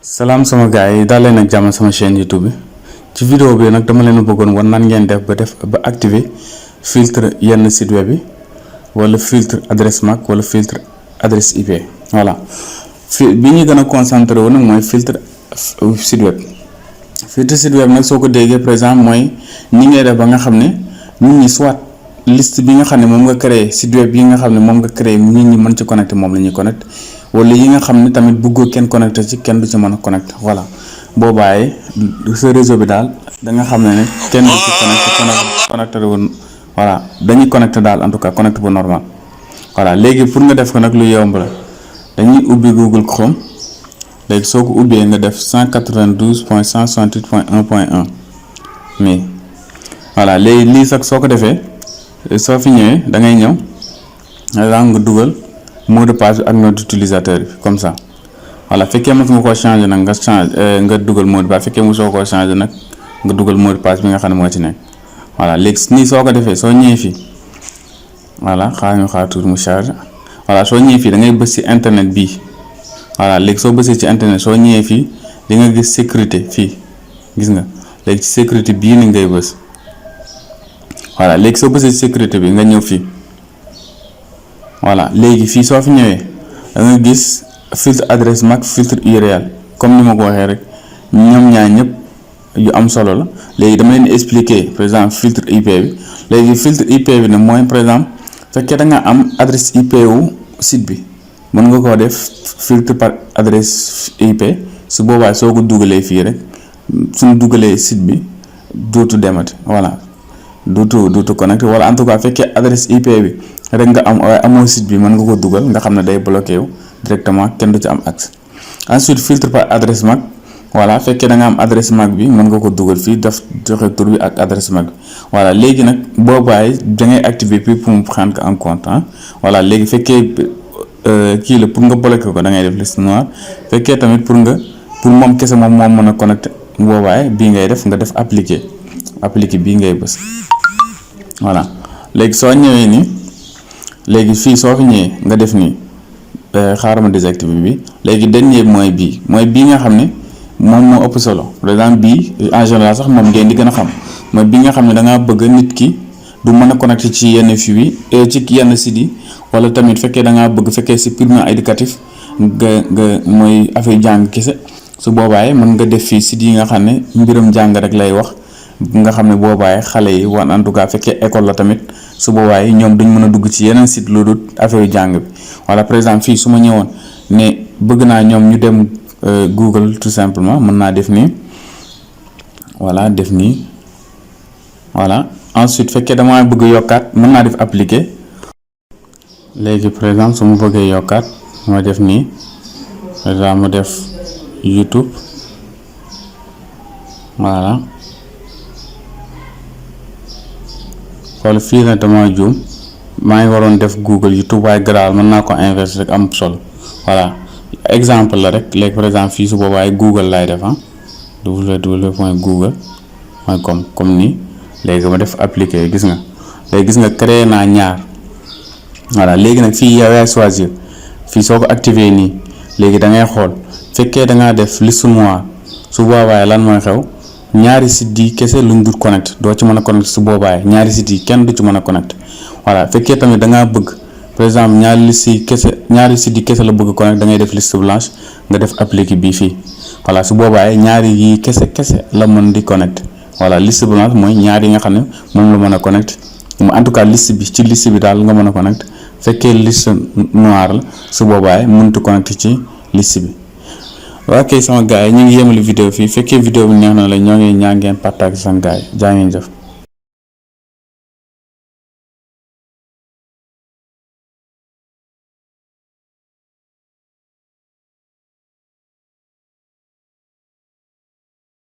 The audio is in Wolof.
Salam sama gaay daal leen ak jàmm sama chaîne YouTube bi ci vidéo bi nag dama leen bëggoon wan nan ngeen def ba activer filtre yenn site web bi wala filtre adresse MAC wala filtre adresse IP. Voilà bi ñu gën a concentré wu nag mooy filtre site web. Filtre site web nag soo ko déggee par exemple mooy ni ngay def ba nga xam ne nit ñi soit liste bi nga xam ne moom nga créé site web yi nga xam ne moom nga créé nit ñi mën ci connecté moom la ñuy connecté wala yi nga xam ne tamit bëggoo kenn connecté ci kenn du ci mën a connecté. Voilà boo bàyyee sa réseau bi daal da nga xam ne kenn du ci connecté woon. Voilà dañuy connecté daal en tout cas connecté bu normal. Voilà léegi pour nga def ko nag lu yomb la dañuy ubbi Google Chrome léegi soo ko ubbee nga def 192.168.1.1 mais voilà léegi lii sax soo ko defee soo fi ñëwee da ngay ñëw nga dugal mot de passe ak nom d'utilisateur bi comme ça. Voilà fekkee mos nga koo changer nag nga dugal mot de passe fekkee mosoo koo changer nag nga dugal mot de passe bi nga xam ne moo ci nekk. Voilà léegi nii soo ko defee soo ñëwee fii voilà xaar tuuti mu charge. Voilà soo ñëwee fii da ngay bës ci internet bii. Voilà léegi soo bësee ci internet soo ñëwee fii di nga gis sécurité fii gis nga léegi ci sécurité bii ni ngay bës. Voilà léegi soo bësee ci sécurité bi nga ñëw fii. Voilà léegi fii soo fi ñëwee da nga gis filtre adresse MAC filtre URL comme ni ma ko waxee rek ñoom ñaar ñëpp yu am solo la. Léegi dama leen expliquer par exemple filtre IP bi léegi filtre IP bi nag mooy par exemple fekkee da nga am adresse IP wu site bi mën nga koo def filtre par adresse IP su boobaa soo ko dugalee fii rek suñu dugalee site bi dootu demati. Voilà dootu connecté wala en tout cas fekkee adresse IP bi rek nga am waaye amoo site bi mën nga ko dugal nga xam ne day bloqué wu directement kenn du ci am accès. Ensuite filtre par adresse MAC voilà fekkee da nga am adresse MAC bi mën nga ko dugal fii def joxe tur bi ak adresse MAC bi. Voilà léegi nag boo bàyyi da ngay activer puis pour mu prendre en compte voilà léegi fekkee kii la pour nga bloqué ko da ngay def liste noire fekkee tamit pour moom kese moom mën a connecté boobaay bii ngay def nga def appliquer bii ngay bës. Voilà léegi soo ñëwee nii léegi fii soo fi ñëwee nga def nii xaaral ma désactiver bi léegi dernier mooy bii nga xam ne moom moo ëpp solo par exemple bii en général sax moom ngeen di gën a xam mooy bii nga xam ne da ngaa bëgg nit ki du mën a connecté ci yenn fii ci yenn sites yi wala tamit fekkee da ngaa bëgg fekkee c'est purement éducatif nga mooy affaire jàng kese su boobaay mën nga def fii sites yi nga xam ne mbirum jàng rek lay wax nga xam ne boobaay xale yi wan en tout cas fekkee école la tamit su boobaay ñoom duñ mën a dugg ci yeneen site lu dul affaire jàng bi. Voilà par exemple fii su ma ñëwoon ne bëgg naa ñoom ñu dem Google tout simplement mën naa def nii voilà def nii voilà ensuite fekkee damaa bëgg yokkaat mën naa def appliquer. Léegi par exemple su ma bëggee yokkaat ma def nii par exemple ma def YouTube voilà xool fii la dama juum maa ngi waroon def Google YouTube waaye garaawal mën naa ko inverser rek am solo. Voilà exemple la rek léegi par exemple fii su boobaa Google laay def www.google.com comme nii léegi ma def appliquer gis nga léegi gis nga créé naa ñaar. Voilà léegi nag fii yow yaay choisir fii soo ko activé nii léegi da ngay xool fekkee da ngaa def liste noire su boobaa lan mooy xew ñaari site yi kese luñ dul connecté doo ci mën a connecté su boobaa ñaari site yi kenn du ci mën a connecté. Voilà fekkee tamit da ngaa bëgg par exemple ñaari site yi kese la bëgg connecté da ngay def liste blanche nga def appliqué bii fii. Voilà su boobaa ñaari yi kese la mën di connecté. Voilà liste blanche mooy ñaar yi nga xam ne moom la mën a connecté en tout cas liste bi ci liste bi daal nga mën a connecté. fekkee liste noire la su boobaa mënut connecté ci liste bi. waa kay sama gars yi ñu ngi yemali vidéo fii fekkee vidéo bi neex na la ñoo ngi ñaan ngeen partage sama gars yi jaa ngeen jëf.